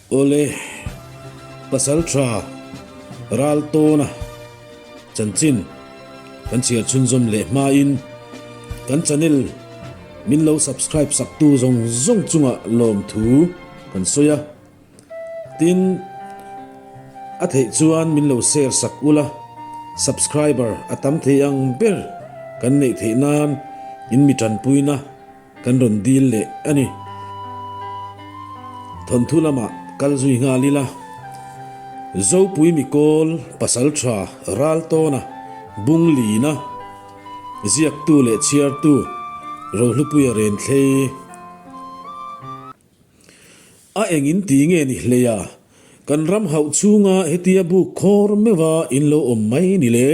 Awle, Pasaltha Raltawna chanchin kan chhiar chhunzawm leh hmain kan channel min lo subscribe saktu zawng zawng chungah lawmthu kan sawi a. Tin, a theih chuan min lo share sak ula, subscriber a tam thei ang ber kan neih theih nan in mi tanpuina kan rawn dil leh a ni. Thawnthu lamah kal zui nghal ila, Zopui Mikawl Pasaltha Raltawna Bunglina ziaktu leh chhiartu Rohlupuia Renthlei. A eng in ti nge ni hlei a? Kan ram hauh chhunga hetia buk khawr meuha in lo awm mai ni le?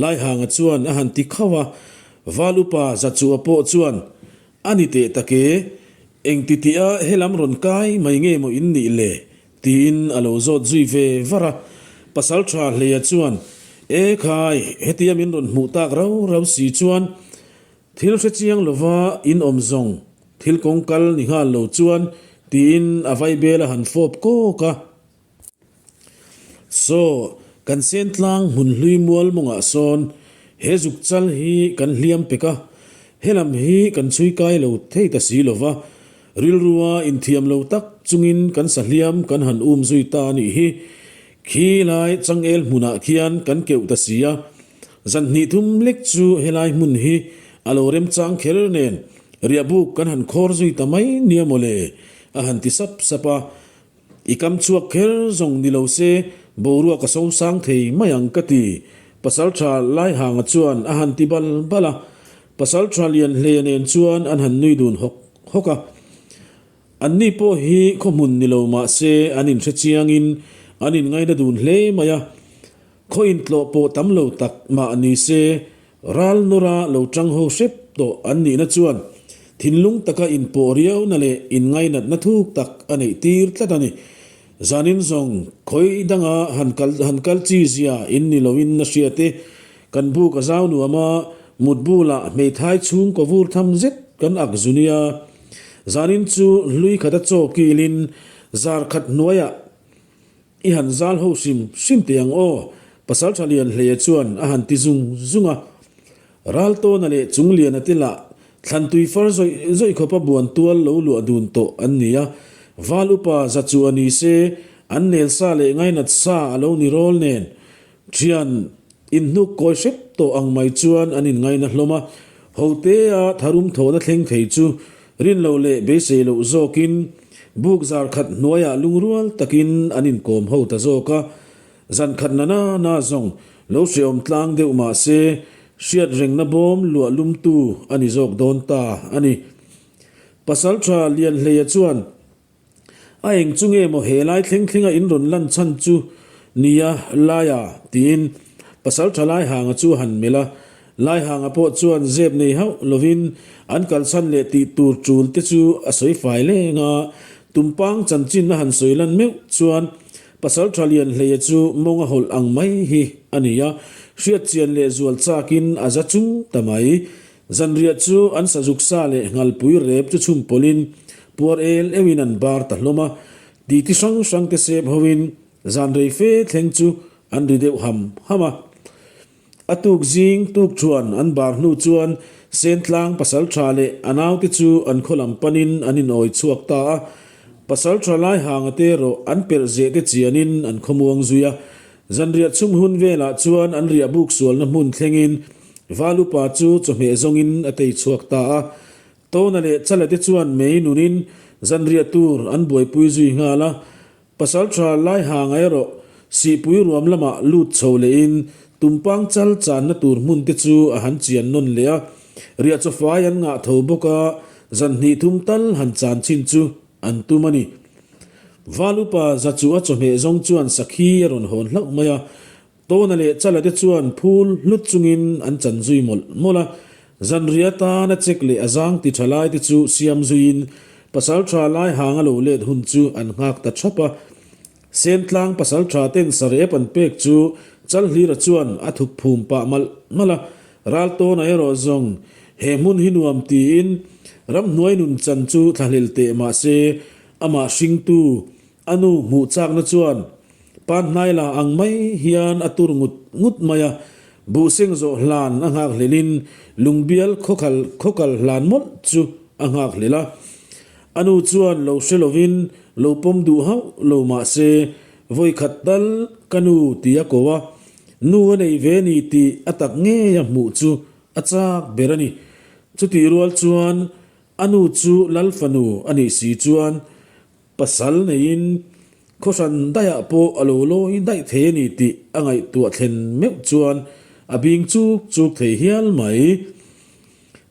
Laihanga chuan a han ti khauh a, Val upa Zachua pawh chuan, A ni teh tak e, eng ti tih a helam rawn kai mai nge maw in nih le? tiin a lo zawt zui ve var a. Pasaltha Hleia chuan, E khai, hetia min rawn hmuh tak rau rau si chuan, Thil hre chiang lova in awm zawng thil kawng kal ni nghal lo chuan tiin a vaibel a han fawp kawk a. Saw, kan sentlang hmun hlui mual mawngah sawn he zuk chal hi kan hliam pek a, helam hi kan chhui kai lo thei ta si lova, rilrua inthiam lo tak chungin kan sahliam kan han um zui ta a nih hi. Khi lai changel hmunah khian kan keuh ta si a, Zan hnih thum lek chu helai hmun hi a lo remchang kher nen riahbuk kan han khawr zui ta mai nia maw le? a han ti sap sap a. I kam chhuak kher zawng ni lo se boruak a sosang thei mai ang ka ti, Pasaltha Laihanga chuan a han ti bal bal a. Pasaltha Lianhleia nen chuan an han nui dun hawk hawk a. Anni pawh hi khawhmun ni lo mah se an inhre chiangin an inngaina dun hle mai a. Khaw intlawh pawh tam lo tak mah ni se, ral nawra lo tang ho hrep tawh an nihna chuan thinlung taka inpawh riauna leh inngainatna thuk tak a neih tir tlat a ni. Zanin zawng khawi danga han kal han kal chi zia in ni loin a hriat e. Kan buk a zau nuam a, mut bulah hmeithai chhung kaw vur tham zet kan ak zu nia. Zanin chu hlui khata chaw kilin zar khat hnuaiah I han zal ho hrim hrim teh ang aw, Pasaltha Lianhleia chuan a han ti zung zung a. Raltawna leh Chungliana te lah thlantui far zawih zawih khawpa buan tual lo luah dun tawh an ni a. Val upa za chu a ni se, an nel sa leh ngainat sa a lo ni rawl nen. Thian inhnuk kawi hrep tawh ang mai chuan an inngaina hlawm a. Hotea tharum thawhna thleng thei chu Rin loh leh beisei loh zawkin buk zar khat hnuaiah lungrual takin an inkawm ho ta zawk a. Zan khat na na na zawng lo hrehawm tlang deuh mah se hriat rengna bawm luah lumtu a ni zawk dawn ta a ni. Pasaltha Lianhleia chuan A eng chu nge maw he lai thleng thlenga in rawn lan chhan chu nia Laia? tiin pasal tha Laihanga chu a han melh a. Laihanga pawh chuan zep nei hauh lovin an kal chhan leh tih tur tul te chu a sawi fai leng a. Tumpang chanchin a han sawi lan meuh chuan pasal tha Lianhleia chu mawng a hawlh ang mai hi a ni a, hriatchian leh zual chakin a za chung ta mai. Zanriah chu an sazuk sa leh nghalpui rep chu chhum pawlhin puar el euhin an bar ta hlawm a, titi hrang hrang te sep hoin zan rei fe thleng chu an ri deuh ham ham a. A tuk zing tuk thuan an bar hnu chuan Sentlang pasaltha leh a naute chu an khaw lam panin an inawi chhuak ta a, pasaltha Laihanga te erawh an pelh zeh te chianin an khawmuang zui a. Zanriah chhum hun velah chuan an riah buk sualna hmun thlengin Val upa chu chawhmeh zawngin a tei chhuak ta a. Tawna leh Chala te chuan mei nunin zanriah tur an buaipui zui nghal a. Pasaltha Laihanga erawh Sihpui ruam lamah lut chho lehin Tumpang chal channa tur hmun te chu a han chian nawn leh a. Riah chawfai an ngah tho bawk a, zan hnih thum tal han chan chin chu an tum a ni. Val upa za chu a chawhmeh zawng chuan sakhi a rawn hawn hlauh mai a. Tawna leh Chala te chuan phul hlut chungin an chan zui mawlh mawlh a, zanriah atana chek leh a zang ti tha lai te chu siam zuiin pasaltha lai hang a lo let hun chu an nghak ta thap a. Sentlang pasaltha ten sarep an pek chu Chalhlira chuan a thuk phum pah malh malh a, Raltawna erawh zawng he hmun hi nuam tiin ramhnuai nun chan chu thlahlel teh mah se amah hringtu. A nu hmuh chakna chuan pan hnai la ang mai hian a tur ngut ngut mai a, buhseng zawh hlan a nghak hlelin lungbial khawkhal khawkal hlan mawlh chu a nghak hlel a. A nu chuan lo hre lovin lo pawm duh hauh lo mah se, vawi khat tal ka nu ti a ko a, nu a nei ve ni tih a tak ngei a hmuh chu a chak ber a ni. Chutih rual chuan a nu chu Lal fanu a nih si chuan pasal neiin khawhran daihah pawh a lo lawi daih thei a ni tih a ngaihtuah thlen meuh chuan a bing chuk chuk thei hial mai.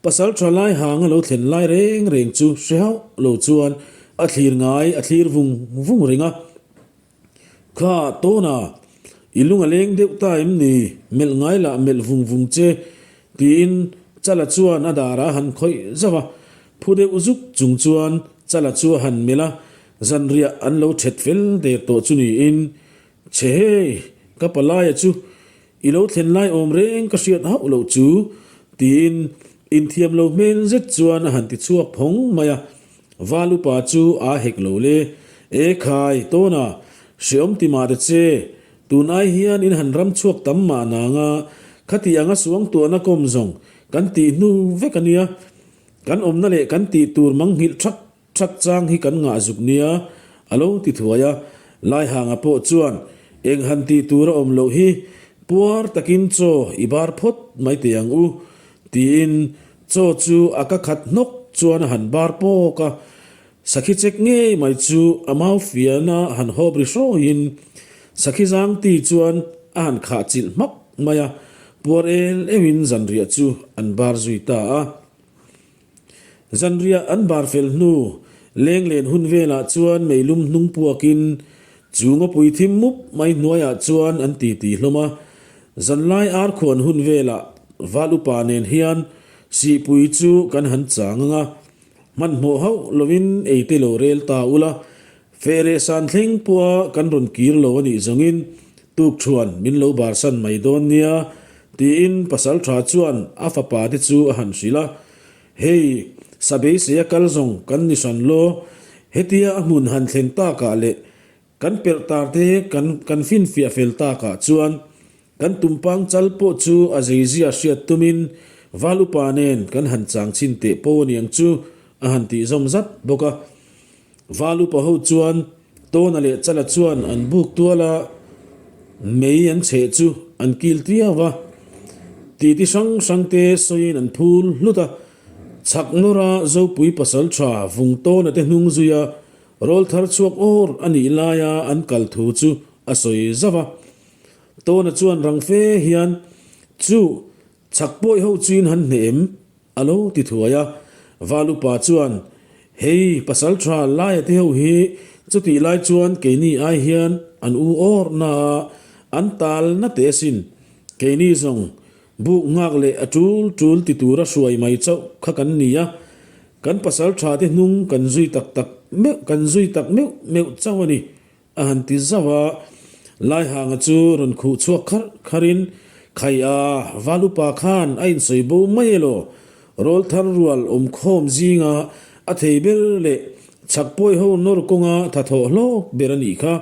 Pasal tha lai hang a lo thlen lai reng reng chu hre hauh lo chuan a thlir ngai a thlir vung vung reng a. Kha tawna, i lung a leng deuh ta em ni? Melh ngai lah melh vung vung che, tiin Chala chuan a darah a han khawih zauh a. Phu deuh zuk chung chuan Chala chu a han melh a, zanriah an lo ṭhet fel der tawh chu niin, Che hei, ka palaia chu I lo thlen lai awm reng ka hriat hauh loh chu, tiin inthiam lo hmel zet chuan a han ti chhuak phawng mai a. Val upa chu aa hek lo le. E khai, tawna, hreawm ti mah ta che, tun ai hian in han ram chhuak tam mah nang a, khati anga suang tuahna kawm zawng kan tih hnu vek a nia. Kan awmna leh kan tih tur mangnghilh thak Thak chang hi kan ngah zuk nia, a lo ti thuai a. Laihanga pawh chuan eng han tih tur a awm loh hi, puar takin chaw i bar phawt mai teh ang u, tiin chaw chu a ka khat hnawk chuan a han bar pawk a. Sakhi chek ngei mai chu a mau fiana han hawp ri hrawiin sakhi zang ti chuan a han khah chilh hmak mai a, puar el euhin zanriah chu an bar zui ta a. Zanriah an bar fel hnu, lenglen hun velah chuan meilum hnung puakin chu ngawpui thim mup mai hnuaiah chuan an titi hlawm a. Zanlai arkhuan hun velah Val upa nen hian sihpui chu kan han chang ang a, hmanhmawh hauh lovin eite lo rel ta ula, feh san thleng pawha kan rawn kir lo a nih zawngin tukṭhuan min lo barsan mai dawn nia, tiin pasalṭha chuan a fapa te chu a han hrilh a. Hei, sa beisei a kal zawng kan ni hran law, hetia a hmun han thlen takah leh kan perh tar te kan kan finfiah fel takah chuan kan tumpang chal pawh chu a zeizia hriat tumin Val upa nen kan han chang chhin teh pawh a niang chu a han tih zawm zat bawk a. Val upa ho chuan Tawna leh Chala chuan an buk tual a, mei an chheh chu an kil tiau a, titi hrang hrang te sawiin an phul hlut a. Chhak nawra Zopui pasal tha vung Tawna te hnung zuia rawl thar chhuak awr a nih laia an kal thu chu a sawi zauh a. Tawna chuan rang fe hian, Chu, chhak pawi ho chuin han hneh em? A lo ti thuai a, Val upa chuan, Hei, pasal tha laia te ho hi chutih lai chuan keini ai hian an u awr na a, an tal na teh asin. Keini zawng buk nghak leh a tul tul ti tura hruai mai chauh kha kan ni a, kan pasal tha te hnung kan zui tak tak meuh kan zui tak meuh meuh chauh a ni. A han ti zauh a, Laihanga chu rawn khuh chhuak kharh kharhin, Khai a, Val upa khan a insawi bo mai elaw? Rawl thar rual awm khawm zinga a thei ber leh chhak pawi ho nawr kawnga tha thawh hlawk ber a nih kha,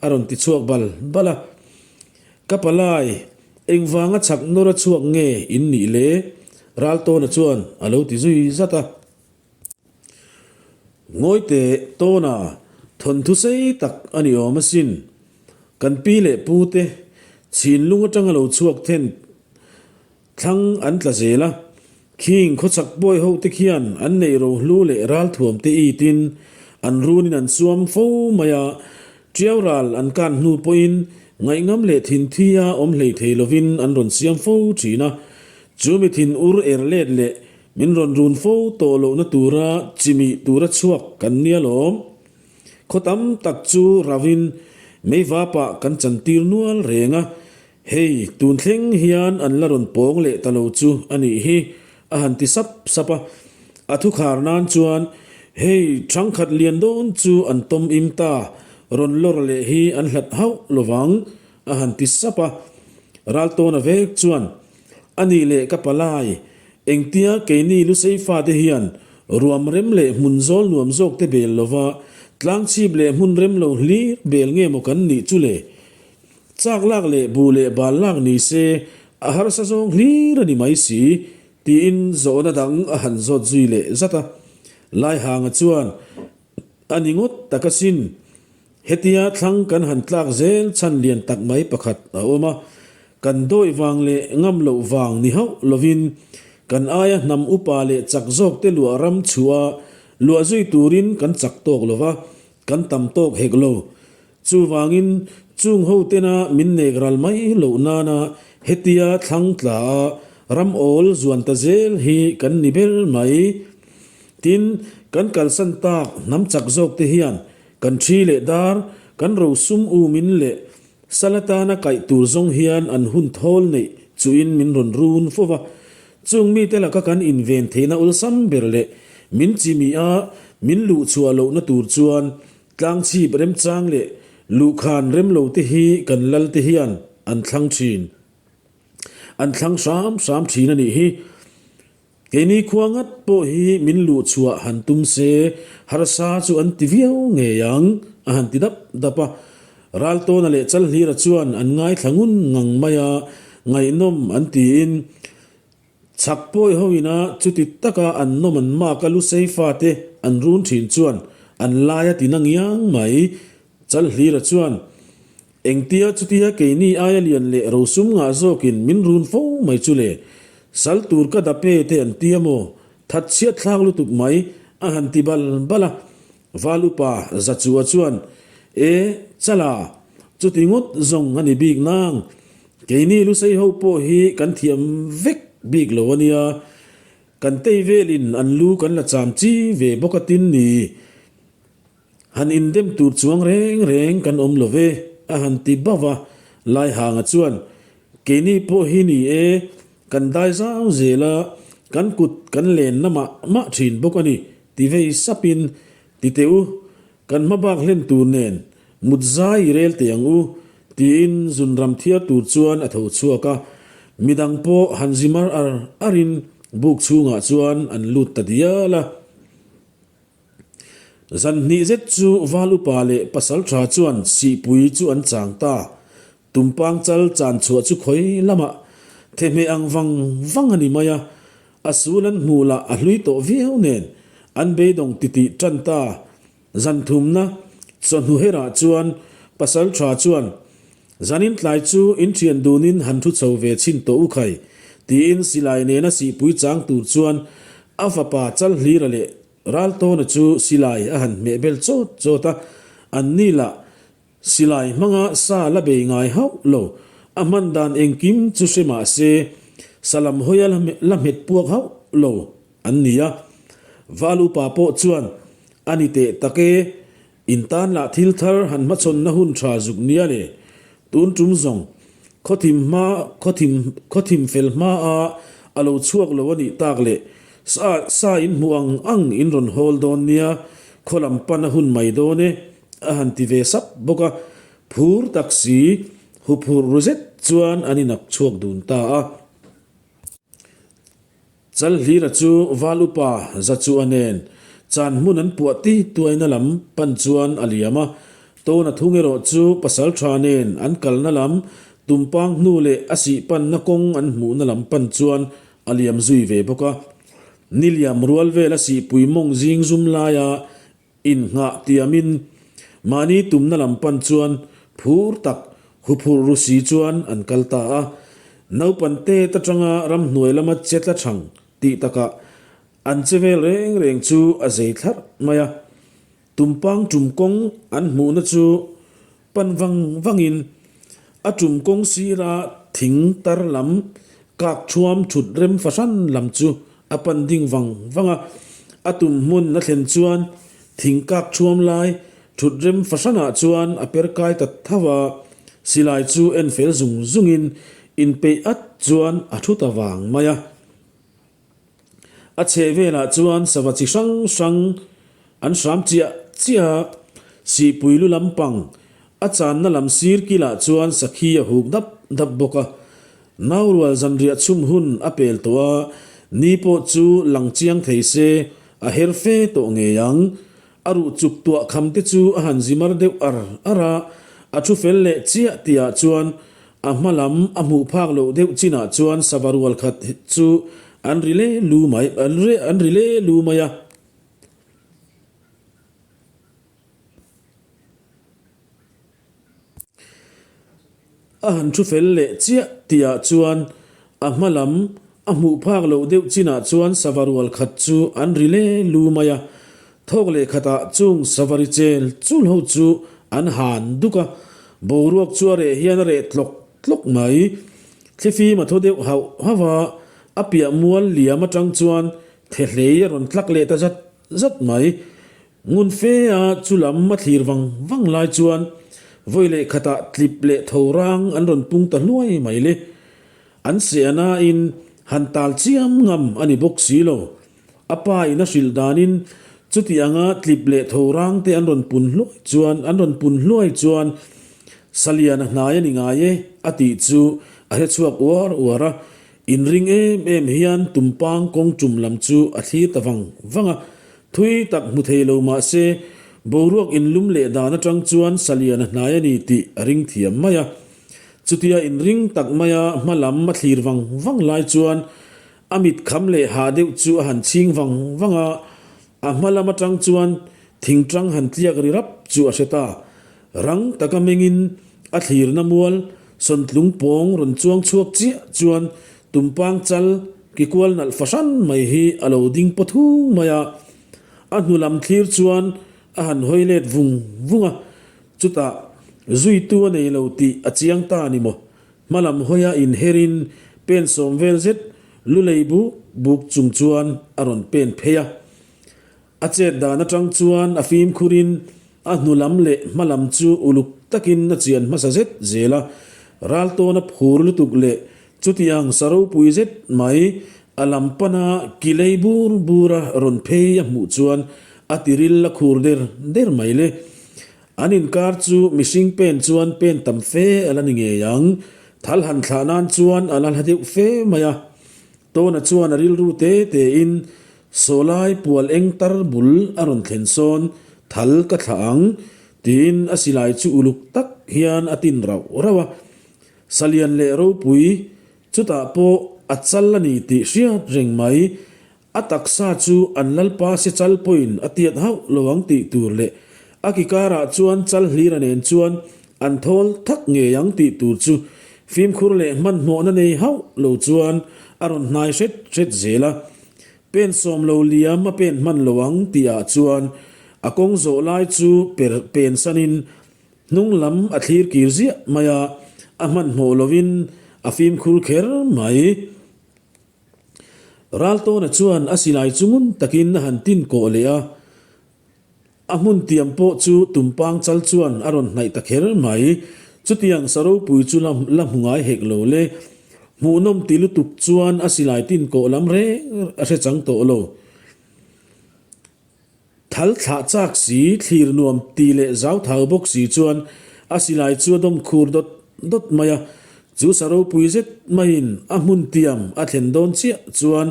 a rawn ti chhuak bal bal a. Ka palai, engvanga chhak nawr a chhuak nge in nih le? Raltawna chuan a lo ti zui zat a. Ngawite tawna thawnthu sei tak a ni awm asin. Kan pi leh pu te chhinlung atanga lo chhuak then thlang an tla zel a, khing khawchhak pawi ho te khian an neih rohlu leh ralthuam te itin an runin an suam fo mai a, tiau ral an kan hnu pawhin ngaihngam leh thinthia awm hlei thei lovin an rawn siam fo thin a, chu mi thin ur er let leh Min rawn run fo tawh lohna tura chimih tura chhuak kan nia lawm. Khaw tam tak chu ravin meivapah kan chantir nual reng a, hei tun thleng hian an la rawn pawng leh ta lo chu a nih hi, a han ti sap sap a. A thukhar nan chuan hei thangkhat lian dawn chu an tawm im ta, rawn lawr leh hi an hlat hauh lovang, a han ti sap a. Raltawna vek chuan A nih leh ka palai, engtia keini Lusei fate hian ruam rem leh hmun zawl nuam zawk te bel lova Tlangchhip leh hmun rem lo hlir bel nge maw kan nih chu le? Chak lak leh buh leh bal lak ni se a harsa zawng hlir a ni mai si, tiin zawhna dang a han zawt zui leh zat a. Laihanga chuan, A ni ngawt tak asin. Hetia thlang kan han tlak zel chhan lian tak mai pakhat a awm a, kan dawih vang leh ngam loh vang ni hauh lovin kan aia hnam upa leh chak zawkte luah ram chhuah a luah zui turin kan chak tawk lo va, kan tam tawk hek lo. Chuvangin chung ho tena min nek ral mai loh nana hetia thlang tla a ram awl zuan ta zel hi kan ni ber mai. Tin, kan kalsan tak hnam chak zawkte hian Kan thi leh dar, kan rosum umin leh sal atana kaih tur zawng hian an hun thawl neih chuhin min rawn run fo va. Chung mite laka kan inven theihna awlsam ber leh min chimi a min luh chhuah lohna tur chuan tlangchhip remchang leh luhkhan rem lo te hi kan lal te hian an thlang thin. An thlang hram hram thin a nih hi. Keini khua ngat pawh hi min luh chhuah han tum se, harsa chu an ti viau ngei ang, a han ti dap dap a. Raltawna leh Chalhlira chuan an ngaithla ngun ngang mai a, ngaihnawm an tiin chhak pawi ho ina chuti taka an nawm an mak a lusei fate an run thin chuan an lai a ti na ngiang mai. Chalhlira chuan Engtia chutia keini aia lian leh rosum ngah zawkin min run fo mai chu le? Sal tur ka dap e te an ti a maw? That chhiat thlak lutuk mai a han ti bal bal a. Val upa Zachua chuan, E, Chala, chuti ngawt zawng a ni bik nang. Keini Lusei ho pawh hi kan thiam vek bik lo a nia. Kan tei velin an lu kan la cham chi ve bawk a tin ni. Han indem tur chuang reng reng kan awm lo ve, a han ti bauh a. Laihanga chuan, Keini pawh hi ni e, kan dai zau zel a, kan kut kan lenna mah mah thin bawk a ni, ti vei sapin, Ti teh u, kan hma bak hlen tur nen mut zai i rel teh ang u, tiin zunram thiar tur chuan a tho chhuak a. Midang pawh han zi mar ar arin buk chhungah chuan an lut ta dial a. Zan hnih zet chu Val upa leh pasal tha chuan sihpui chu an chang ta. Tumpang chal chan chhuah chu khawi lamah thehmeh ang vang vang a ni mai a, a sul an hmuh lah a hlui tawh viau nen an beidawng titih tan ta. Zan thumna chawhnu herah chuan pasal tha chuan Zanin tlai chu in thian dunin han thu chho ve chhin tawh u khai, tiin silai nena sihpui chang tur chuan a fapa Chalhlira leh Raltawna chu silai a han hmeh bel chawt chawt a, anni lah silai hmanga sa la bei ngai hauh lo, a hman dan engkim chu hre mah se salam hawia la hmet puak hauh lo an ni a. Val upa pawh chuan a ni teh tak e, In tan lah thil thar han hmachhawnna hun tha zuk nia le. Tun tum zawng, khawthim hma, khawthim, khawthim fel hma a a lo chhuak lo a nih tak leh sa, sa in hmuh ang ang in rawn hawl dawn nia, khaw lam pan a hun mai dawn e, a han ti ve sap bawk a. Phur tak si, huphurh ru zet chuan an inak chhuak dun ta a. Chalhlira chu Val upa Zachua nen chan hmun an puah ti tuaina lam pan chuan a liam a, Tawna thung erawh chu pasal tha nen an kalna lam Tumpang hnu leh a sih panna kawng an hmuhna lam pan chuan a liam zui ve bawk a. Ni liam rual vel a sihpui mawng zing zum laia Innghah tiamin mahni tumna lam pan chuan phur tak huphurh ru si chuan an kal ta a. Naupan tet atanga ramhnuai lama che tla thang tih takah an che vel reng reng chu a zei thlarh mai a. Tumpang tum kawng an hmuhna chu Pan vang vangin a tum kawng sira thing tar lam kak thuam thut rem fahran lam chu a pan ding vang vang a. A tum hmun a thlen chuan thing kak thuam lai thut rem fahranah chuan a per kai ta tho a, silai chu en fel zung zungin inpeih at chuan a thu ta vang mai a. A chheh velah chuan sava chi hrang hrang an hram chiah chiah a, sihpui lu lampang a channa lam sir kilah chuan sakhi a huk dap dap bawk a. Naurual zanriah chhum hun a pel tawh a, ni pawh chu lang chiang thei se a her fe tawh ngei ang. A ruh chuk tuah kham te chu a han zi mar deuh ar ar a, a thu fel leh chiah tihah chuan a hma lam a hmuh phak loh deuh chinah chuan sava rual khat chu an ri le lu mai an ri le lu mai a. A han thu fel leh chiah tihah chuan a hma lam a hmuh phak loh deuh chinah chuan sava rual khat chu an ri le lu mai a. Thawk leh khatah chung sava ri chel chul ho chu an han duk a, boruak chu a reh hian a reh tlawk tlawk mai. Thlifim a thaw deuh hauh hauh a, a piah mual liam atang chuan thehlei a rawn tlak leh ta zat zat mai. Ngun fe a chu lam a thlir vang vang lai chuan vawi leh khatah tlip leh tho rang an rawn pung ta hluai mai le. An seh a nain han tal chiam ngam a ni bawk si lo. A pa in a hrilh danin chuti anga tlip leh tho rang te an rawn pun hluai chuan an rawn pun hluai chuan Salian a hnai a ni ngai e a tih chu a hre chhuak uar uar a. Inring em em hian tumpang kawng tum lam chu a thlir ta vang vang a. Thui tak hmu thei lo mah se, boruak inlum leh dan atang chuan Salian a hnai a ni tih a ring thiam mai a. Chutia inring tak maia hma lam a thlir vang vang lai chuan a mit kham leh hah deuh chu a han chhing vang vang a, a hma lam atang chuan thingtang han tliak ri rap chu a hre ta. Rang taka mengin a thlirna mual sawntlung pawng rawn chuang chhuak chiah chuan tumpang chal ki kual nalh fahran mai hi a lo ding paw thung mai a. A hnu lam thlir chuan a han hawi let vung vung a, chutah zuitu a nei lo tih a chiang ta a ni maw? Hma lam hawia inherin pen sawm vel zet lulei buk buk chung chuan a rawn pen phei a. A chet dan atang chuan a fimkhurin a hnu lam leh hma lam chu uluk takin a chian hmasa zet zel a, raltawn a phur lutuk leh chutiang sa ropui zet mai a lam pana ki lei bur bura rawn phei a hmuh chuan a tiril a khur der der mai le. An inkar chu mihring pen chuan pen tam fe a la ni ngei ang, thal han thlah nan chuan a la hla deuh fe mai a. Tawna chuan a rilru te tein Sawlai pual eng tar bul a rawn thlen sawn, Thal ka thlah ang, tiin a silai chu uluk tak hian a tin rauh rauh a. Salian leh ropui, chutah pawh a chal a ni tih hriat reng mai. A taksa chu an lalpa se chal pawhin a tiat hauh lo ang tih tur leh a ki karah chuan chal hlira nen chuan an thawl thak ngei ang tih tur chu fimkhur leh hmanhmawhna nei hauh lo chuan a rawn hnai hret hret zel a. Pen sawm lo liam a pen hman lo ang tih ah chuan a kawng zawh lai chu per pen sanin hnung lam a thlir kir ziah mai a, a hmanhmawh lovin a fimkhur kher mai. Raltawna chuan a silai chu ngun takin a han tin kawh leh a, a hmun tiam pawh chu tumpang chal chuan a rawn hnaih ta kher mai. Chutiang sa ropui chu la la hmu ngai hek lo le. Hmuhnawm ti lutuk chuan a silai tin kawh lam reng a hre chang tawh lo. Thal thlah chak si, thlir nuam ti leh zau thau bawk si chuan a silai chu a dawm khur dawt dawt mai a. Chu sa ropui zet maiin a hmun tiam a thlen dawn chiah chuan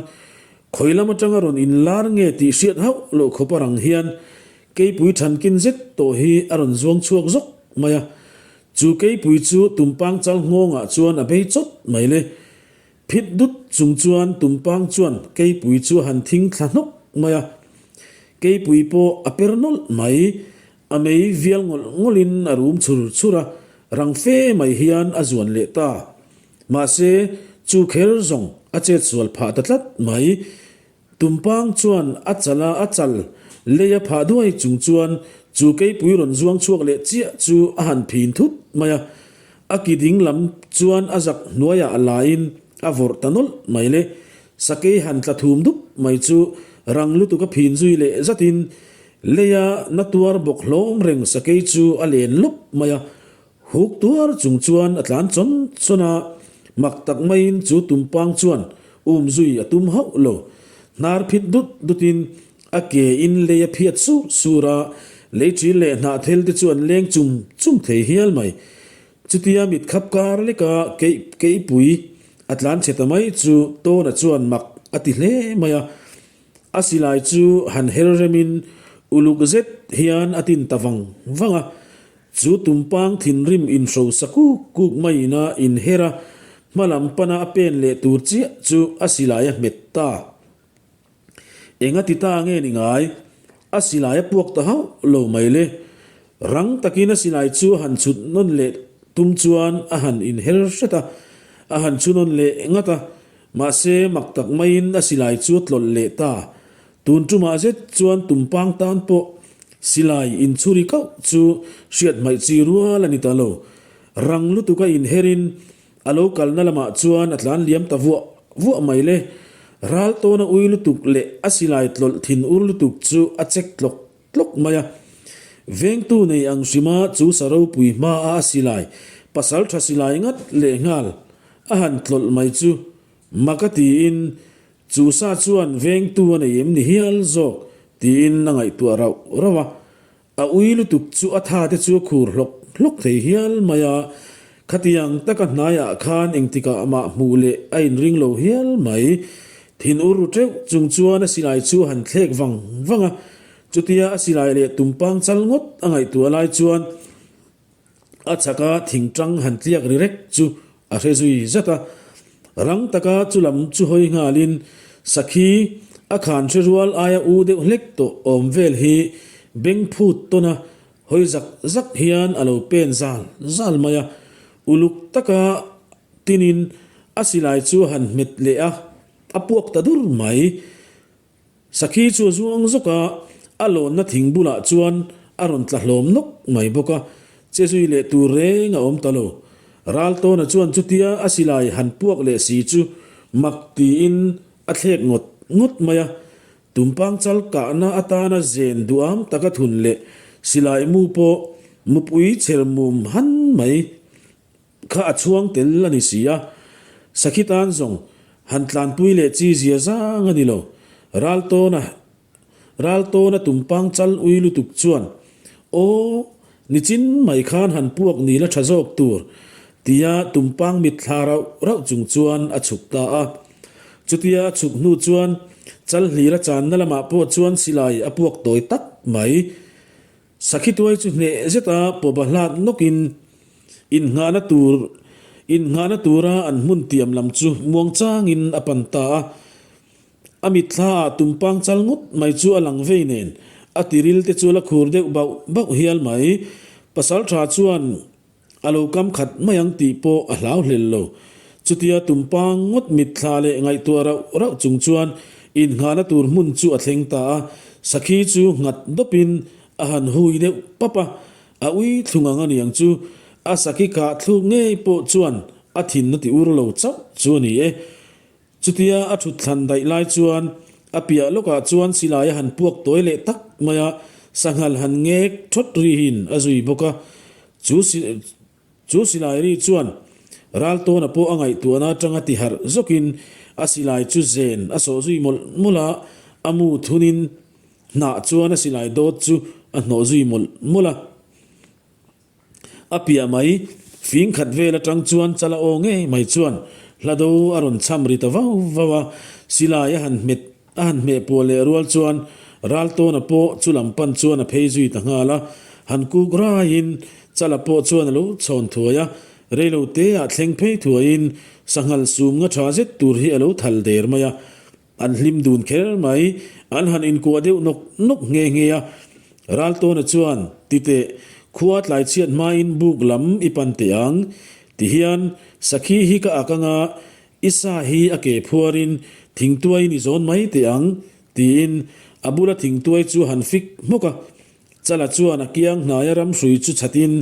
khawi lam atanga rawn inlar nge tih hriat hauh loh khawp a rang hian keipui thankin zet tawh hi a rawn zuang chhuak zawk mai a. Chu keipui chu tumpang chal nghawngah chuan a bei chawt mai le. Phit dut chung chuan tumpang chuan keipui chu a han thing thla hnawk mai a, keipui pawh a per nawlh mai, a mei vial ngawlh ngawlhin a rum chhur chhur a, rang fe mai hian a zuan leh ta. Mahse, chu kher zawng a chet sual phah ta tlat mai. Tumpang chuan a chal a, a chal lei a phah duai chung chuan chu keipui rawn zuang chhuak leh chiah chu a han phin thut mai a. A ki ding lam chuan a zak hnuaiah a laiin a vawrh ta nawlh mai le. Sakei han tla thum dup mai chu rang lutuk a phin zui leh zatin leia na tuar bawk hlawm reng sakei chu a len lawp mai a. Huk tuar chung chuan a tlan chawn chawn a, mak tak maiin chu tumpang chuan um zui a tum hauh lo. Hnar phit dut dutin a ke in lei a phiat sur sur a, lei ṭil leh hnah thel te chu an leng chum chum thei hial mai. Chutia mit khap kar leka keih keihpui a tlan chhe ta mai chu Tawna chuan mak a ti hle mai a. A silai chu han her remin. Uluk zet hian a tin ta vang vang a, chu tumpang thinrim inhrosa kuk kuk maiin a inher a, hma lam pana a pen leh tur chiah chu a silai a hmet ta. Enga ti ta nge ni ngai? A silai a puak ta hauh lo mai le. Rang takin a silai chu a han chhut nawn leh tum chuan a han inher hret a, a han chhu nawn leh ngat a, mahse mak tak maiin a silai chu a tlawlh leh ta. Tun tumah zet chuan tumpang tan pawh silai inchhuri kauh chu hriat hmaih chi rual a ni ta lo. Rang lutuka inherin A lo kalna lamah chuan a tlan liam ta vuah vuah mai le. Ral tawna ui lutuk leh a silai tlawlh thin ur lutuk chu a chek tlawk tlawk mai a. Vengtu nei ang hrima chu sa ropui hmaa a silai, pasal tha silai ngat leh nghal a han tlawlh mai chu mak a tiin chu sa chuan vengtu a nei em ni hial zawk tiin a ngaihtuah rauh rauh a. A ui lutuk chu a tha te chu a khur hlawk hlawk thei hial mai a, khatiang taka hnaiah khan engtikah mah hmuh leh a inring lo hial mai. Thin ur ru teuh chung chuan a silai chu a han thlek vang vang a, chutia a silai leh tumpang chal ngawt a ngaihtuah lai chuan A chhaka thingtang han tliak ri rek chu a hre zui zat a, rang taka chu lam chu hawi nghalin sakhi a khan hre rual aia u deuh hlek tawh awm vel hi beng phut tawn a hawi zak zak hian a lo pen zal zal mai a, uluk taka tinin a silai chu a han hmet leh a, a puak ta dur mai. Sakhi chu a zuang zawk a, a lawnna thing bulah chuan a rawn tla hlawm nawk mai bawk a, che zui leh tur reng a awm ta lo. Raltawna chuan chutia a silai han puak leh si chu mak tiin a thlek ngawt ngawt mai a, tumpang chal kahna atana zen duam taka thun leh silai mu pawh mupui chher mum han mai Kha a chhuang tel a ni si a, sakhi tan zawng han tlanpui leh chi zia zang a ni lo. Raltawna Raltawna tumpang chal ui lutuk chuan, Aw, nichin mai khan han puak ni la tha zawk tur, tia tumpang mit thla rauh rauh chung chuan a chhuk ta a. Chutia a chhuk hnu chuan chal hlira channa lamah pawh chuan silai a puak tawi tak mai. Sakhi tuai chu hneh zeta pawba hlat nawkin innghahna tur innghahna tura an hmun tiam lam chu muang changin a pan ta a. A mitthla ah tumpang chal ngawt mai chu a lang vei nen a tiril te chu a la khur deuh bauh bauh hial mai. Pasal tha chuan A lo kam khat mai ang tih pawh a hlau hlel lo. Chutia tumpang ngawt mitthla leh ngaihtuah rauh rauh chung chuan innghahna tur hmun chu a thleng ta a, sakhi chu nghat dawpin a han hui deuh pap a, a ui thlung ang a niang chu a sakhi kah thluk ngei pawh chuan a thin a ti ur lo chauh chu a ni e. Chutia a thut thlan daih lai chuan a piah lawkah chuan silai a han puak tawi leh tak mai a, sanghal han ngek thawt rihin a zui bawk a. Chu chu silai ri chuan Raltawna pawh a ngaihtuahna atanga ti harh zawkin a silai chu zen a sawh zui mawlh mawlh a, a mu thunin hnah chuan a silai dawt chu a hnawh zui mawlh mawlh a. A piah mai, fing khat vel atang chuan chala aw ngei mai chuan hlado a rawn cham ri ta vau vau a, silai a han hmet a han hmeh puah leh rual chuan Raltawna pawh chu lam pan chuan a phei zui ta nghal a, han kuk raiin chala pawh chuan a lo chhawn thuai a, reilo te ah thleng phei thuaiin sanghal sum nga tha zet tur hi a lo thal der mai a. An hlim dun kher mai, an han inkuah deuh nawk nawk nghe nghe a. Raltawna chuan, Titeh, khua tlai chhiat hmain buk lam i pan teh ang. Tihian, sakhi hi ka ak anga, i sa hi a ke phuarin thingtuaiin i zawn mai teh ang, tiin a bula thingtuai chu han fik hmawk a. Chala chuan a kiang hnaia ramhrui chu chhatin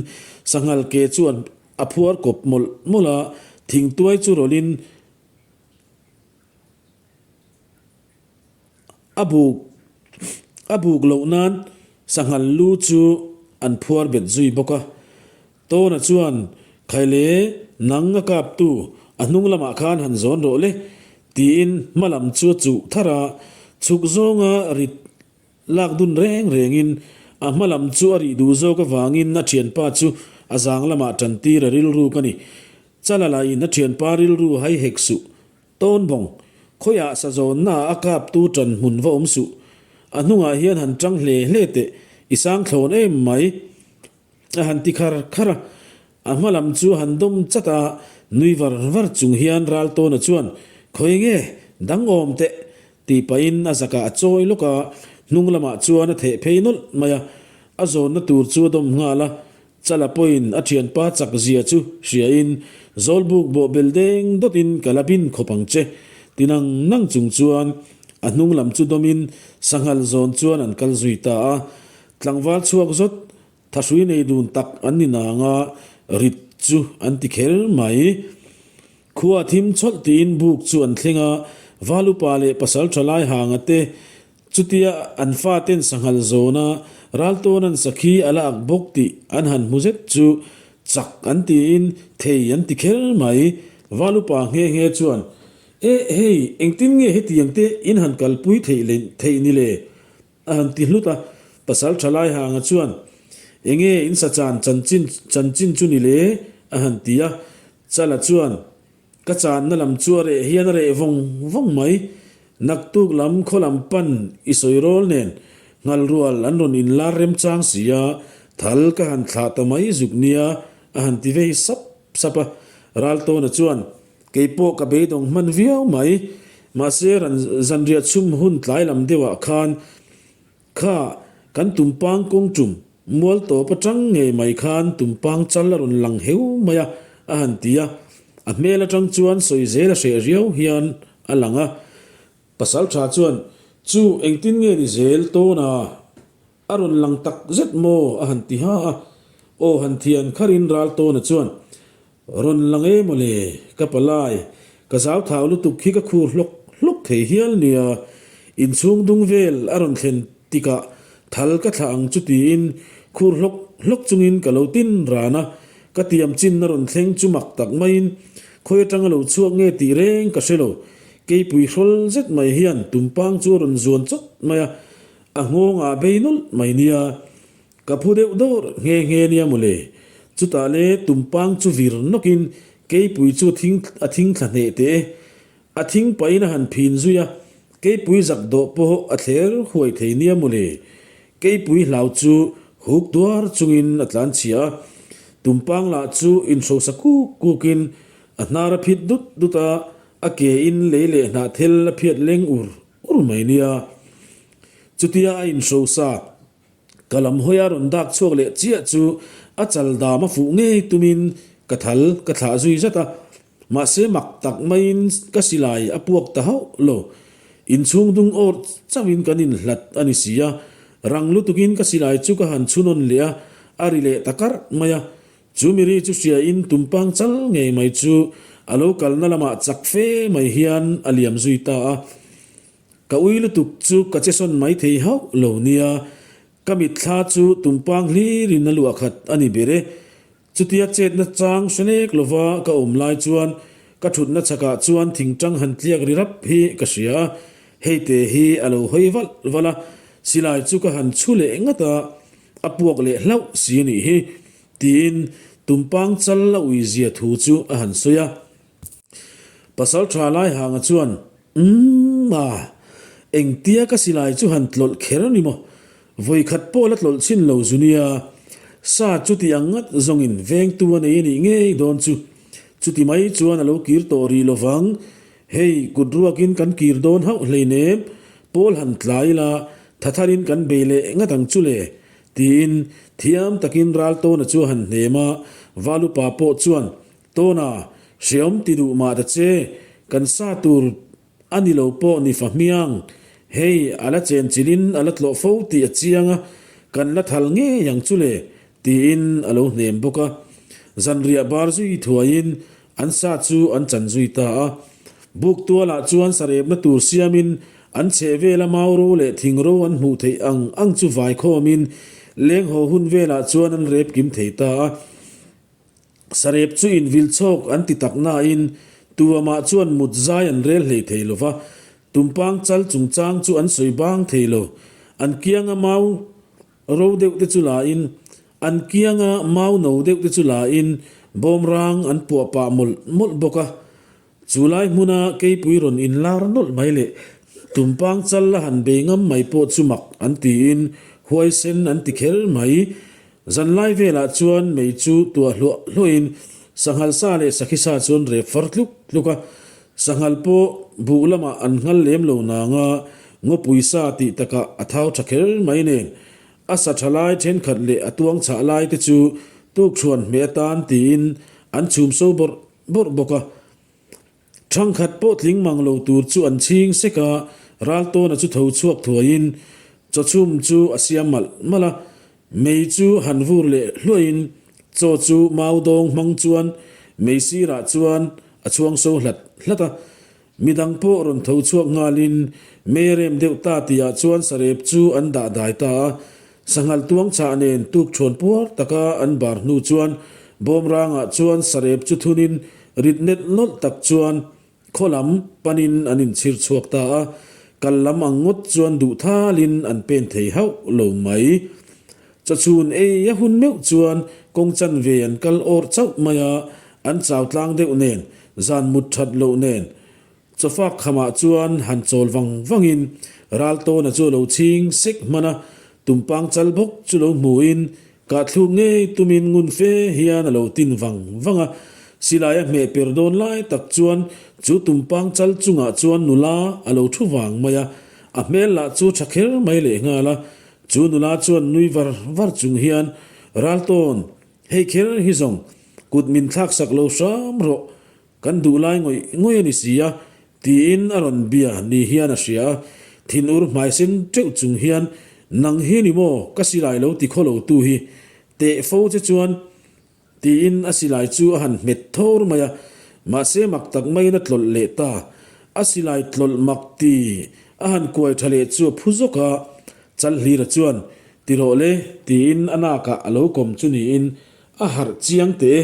sanghal ke chuan a phuar kawp mawlh mawlh a, thingtuai chu rawlhin, A buk a buk loh nan sanghal lu chu an phuar bet zui bawk a. Tawna chuan, Khaile, nang a kaptu, a hnung lamah khan han zawn rawh le, tiin hma lam chu a chuh thar a, chhuk zawnga rit Lak dun reng rengin a hma lam chu a rih duh zawk avangin a thianpa chu a zang lamah tantir a rilruk a ni. Chala lahin a thianpa rilru hai hek suh. Tawn bawng, khawiah sa zawnnaah a kaptu tan hmun va awm suh. A hnungah hian han ṭang hle hle teh, i sang thlawn em mai. A han ti khar khar a, a hma lam chu a han dawm chat a, nui var var chung hian Raltawna chuan, Khawi nge, dang awm teh, tih pahin a zakah a chawi lawk a, hnung lamah chuan a theh phei nawlh mai a, a zawnna tur chu a dawm nghal a, Chala pawhin a thianpa chak zia chu hriain Zawlbuk bawh bel deng dawtin ka la bin khawp ang che ti nang nang chung chuan a hnung lam chu dawmin sanghal zawn chuan an kal zui ta a. Tlangval chhuak zawt thahrui nei dun tak an ni nang a, rit chu an ti kher mai. Khua thim chawlh tiin buk chu an thleng a, Val upa leh pasal tha lai hanga te Chutia an faten sanghal zawna raltawn an sakhi a la ak bawk tih an han hmu zet chu chak an tiin thei an ti kher mai. Val upa nghe nghe chuan, E hei, engtin nge hetiang te in han kalpui theih leh theih ni le? a han ti hlut a. Pasal tha lai hanga chuan, Enge in sachan chanchin chanchin chu ni le? a han ti a. Chala chuan, Ka channa lam chu a reh hian a reh vawng vawng mai. Naktuk lam khaw lam pan i sawi rawl nen nghal rual an rawn inlar remchang si a, thal ka han thlah ta mai zuk nia a han ti vei sap sap a. Raltawna chuan, Kei pawh ka beidawng hman viau mai, mahse ran zanriah chhum hun tlai lam deuhah khan Kha, kan tumpang kawng tum, mual tawp atang ngei mai khan tumpang chal a rawn lang heu mai a, a han ti a. A hmel atang chuan sawi zel a hreh riau hian a lang a. Pasal tha chuan, Chu, engtin nge ni zel tawn a? A rawn lang tak zet maw? a han ti ha a. Aw han thian kharin ral tawna chuan, Rawn lang e mawle, ka palai, ka zau thau lutuk hi ka khur hlawk hlawk thei hial nia, inchhung dung vel a rawn thlen tikah thal ka thlah ang chu tiin khur hlawk hlawk chungin ka lo tin ran a, ka tiam chin a rawn thleng chu mak tak maiin khawi atanga lo chhuak nge tih reng ka hre lo, keipui hrawl zet mai hian tumpang chu a rawn zuan chawt mai a, a nghawngah bei nawlh mai nia. Ka phu deuh dawr nghe nghe nia mawle. Chutah le tumpang chu vir nawkin keipui chu thing a thing thla hneh teh e. A thing pahin a han phin zui a, keipui zak dawh pawh a thler huai thei nia mawle. Keipui hlau chu huk duar chungin a tlan chhia a, tumpang lah chu inhrosa kuk kukin a hnar a phit dut dut a, a ke in lei leh hnah thel a phiat leng ur ur mai nia. Chutia a inhrosa. Ka lam hawi a rawn dak chhuak leh chiah chu a chal dam a fuh ngei tumin ka thal ka thlah zui zat a, mahse mak tak maiin ka silai a puak ta hauh lo. Inchhung dung awr chauhin kan inhlat a ni si a, rang lutukin ka silai chu ka han chhunawn leh a, a ri leh ta karh mai a. Chu miri chu hriain tumpang chal ngei mai chu a lo kalna lamah chak fe mai hian a liam zui ta a. Ka ui lutuk chu ka che sawn mai thei hauh lo nia, ka mitthla chu tumpang hlirin a luah khat a ni ber e. Chutia chetna chang hre nek lova ka awm lai chuan ka thutna chhakah chuan thingtang han tliak ri rap hi ka hria a, hei te hi a lo hawi valh valh a, silai chu ka han chhu leh ngat a, a puak leh hlauh si a nih hi, tiin tumpang chal a ui zia thu chu a han sawi a. Pasal tha lai hanga chuan Umm a, engtia ka silai chu han tlawlh kher a ni maw? Vawikhat pawh la tlawlh chhin lo zu nia. Sa chuti ang ngat zawngin vengtu a nei a nih ngei dawn chu. Chuti mai chuan a lo kir tawh rih lo vang. Hei, kut ruakin kan kir dawn hauh hleinem, pawl han tlai ila, thatharin kan bei leh ngat ang chu le, tiin thiam takin Raltawna chu a han hnem a, Valupa pawh chuan Tawna, hreawm ti duh mah ta che, kan sa tur a ni lo pawh ni fa hmiang. Hei, a la chenchilhin a la tlawh fo tih a chiang a, kan la thal ngei ang chu le, tiin a lo hnem bawk a. Zanriah bar zui thuaiin an sa chu an chan zui ta a. Buk tualah chuan sarepna tur siamin an chheh vela mau ro leh thing ro an hmuh theih ang ang chu vai khawmin leng haw hun velah chuan an rep kim thei ta a. Sarep chu invil chhawk an ti tak nain Tuamah chuan mut zai an rel hlei thei lo va, tumpang chal chungchang chu an sawi bang thei lo. An kianga mau ro deuh te chu lain, an kianga mau no deuh te chu lain bawmrang an puah pah mawlh mawlh bawk a. Chu lai hmuna keipui rawn inlar nawlh mai leh. Tumpang chal la han bei ngam mai pawh chu mak an tiin huaisen an ti kher mai. Zanlai velah chuan mei chu tuah hluah hluahin sanghal sa leh sakhi sa chuan rep far tluk tluk a. Sanghal pawh buh lamah an nghal lem lo nanga ngawpui sa tih takah a thau tha kher mai nen a sa tha lai thenkhat leh a tuang chhah lai te chu tukṭhuan hmeh atan tiin an chhum so bawrh bawrh bawk a. Thangkhat pawh tling mang lo tur chu an chhing sek a, Raltawna chu tho chhuak thuaiin chawchhum chu a siam malh malh a, mei chu han vur leh hluahin chaw chu mau dawng hmang chuan mei sirah chuan a chhuang so hlat hlat a. Midang pawh rawn tho chhuak nghalin mei a rem deuh ta tihah chuan sarep chu an dah dai ta a, Sanghal tuang chah nen tuk chhuan puar taka an bar hnu chuan bawmrangah chuan sarep chu thunin rit net nawlh tak chuan khaw lam panin an inchhir chhuak ta a, kal lam ang ngawt chuan duh thalin an pen thei hauh lo mai. Chawchhun ei a hun meuh chuan kawng chanve an kal awrh chauh mai a, an chau tlang deuh nen, zan mut that loh nen Chawfak khamah chuan han chawl vang vangin Raltawna chu a lo chhing sek hman a, tumpang chal bawk chu lo hmuin kahthluk ngei tumin ngun fe hian a lo tin vang vang a. Silai a hmeh per dawn lai tak chuan chu tumpang chal chungah chuan nula a lo thu vang mai a, a hmel lah chu tha kher mai lehnghal a. Chu nula chuan nui var var chung hian, Raltawn, hei kher hi zawng kut min thlaksak lo hram rawh, Kan duh lai ngawih ngawih a ni si a, tiin a rawn bia ni hian a hria a, thinur hmai sen teuh chung hian, Nang hi ni maw ka silai lo ti khaw lo tu hi, teh fo che chuan, tiin a silai chu a han hmet thawr mai a, mahse mak tak maiin a tlawlh leh ta. A silai tlawlh mak ti a han kuai tha leh chu a phu zawk a, Chalhlira chuan, Ti rawh le, tiin a nakah a lo kawm chu niin a harh chiang teh e.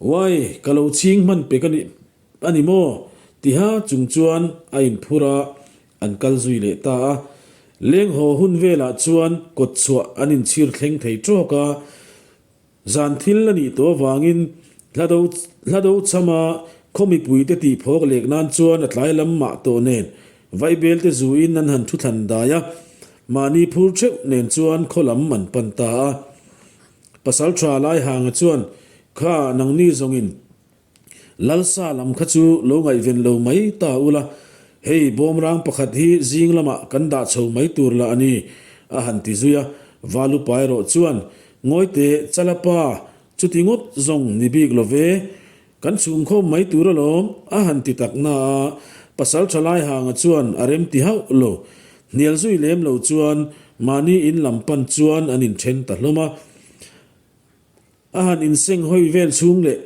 Uai, ka lo chhing hman pek a ni a ni maw? Tiha chung chuan a inphur a, an kal zui leh ta a. Leng haw hun velah chuan kawt chhuah an inchhir thleng thei tawk a. Zan thil a nih tawh avangin hlado hlado chama khaw mipuite tih phawk lek nan chuan a tlai lam mah tawh nen Vaibelte zuin an han thu thlan dai a, mahni phur theuh nen chuan khaw lam an pan ta a. Pasal tha Laihanga chuan, Kha, nangni zawngin Lalsa lam kha chu lo ngaihven lo mai ta ula, hei bawmrang pakhat hi zing lamah kan dah chho mai tur lah a ni, a han ti zui a. Valupa erawh chuan, Ngawite, Chalapa, chuti ngawt zawng ni bik lo ve, kan chhungkhawm mai tur alawm, a han ti tak na a. Pasal tha Laihanga chuan a rem ti hauh lo. Hnial zui lem lo chuan mahni in lam pan chuan an inthen ta hlawm a. A han inseng hawi vel chhung leh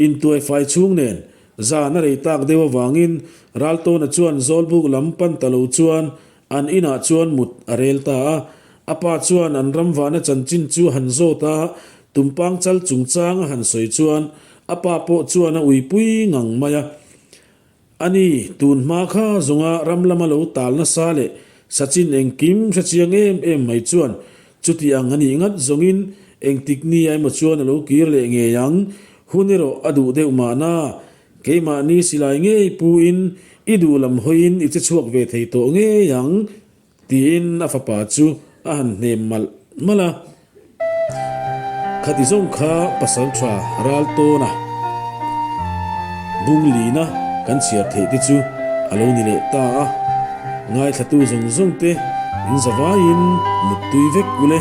intuai fai chhung nen zan a rei tak deuh avangin Raltawna chuan Zawlbuk lam pan ta lo chuan an inah chuan mut a rel ta a. A pa chuan an ramvahna chanchin chu han zawt a, tumpang chal chungchang a han sawi chuan a pa pawh chuan a uipui ngang mai a. A ni, tun hma kha zawnga ram lama lo tal nasa leh Sachin engkim hre chiang em em mai chuan chuti ang a nih ngat zawngin engtik ni emaw chuan a lo kir leh ngei ang, hun erawh a duh deuh mahna, keimahni silai ngei puin i duh lam hawiin i che chhuak ve thei tawh ngei ang. Tiin a fapa chu a han hnem malh malh a. Khati zawng kha pasal tha ral tawn a, bung lina kan chhiar theih te chu a lo ni leh ta a. Ngaithlatu zawng zawng te in zavaiin muttui vek ule.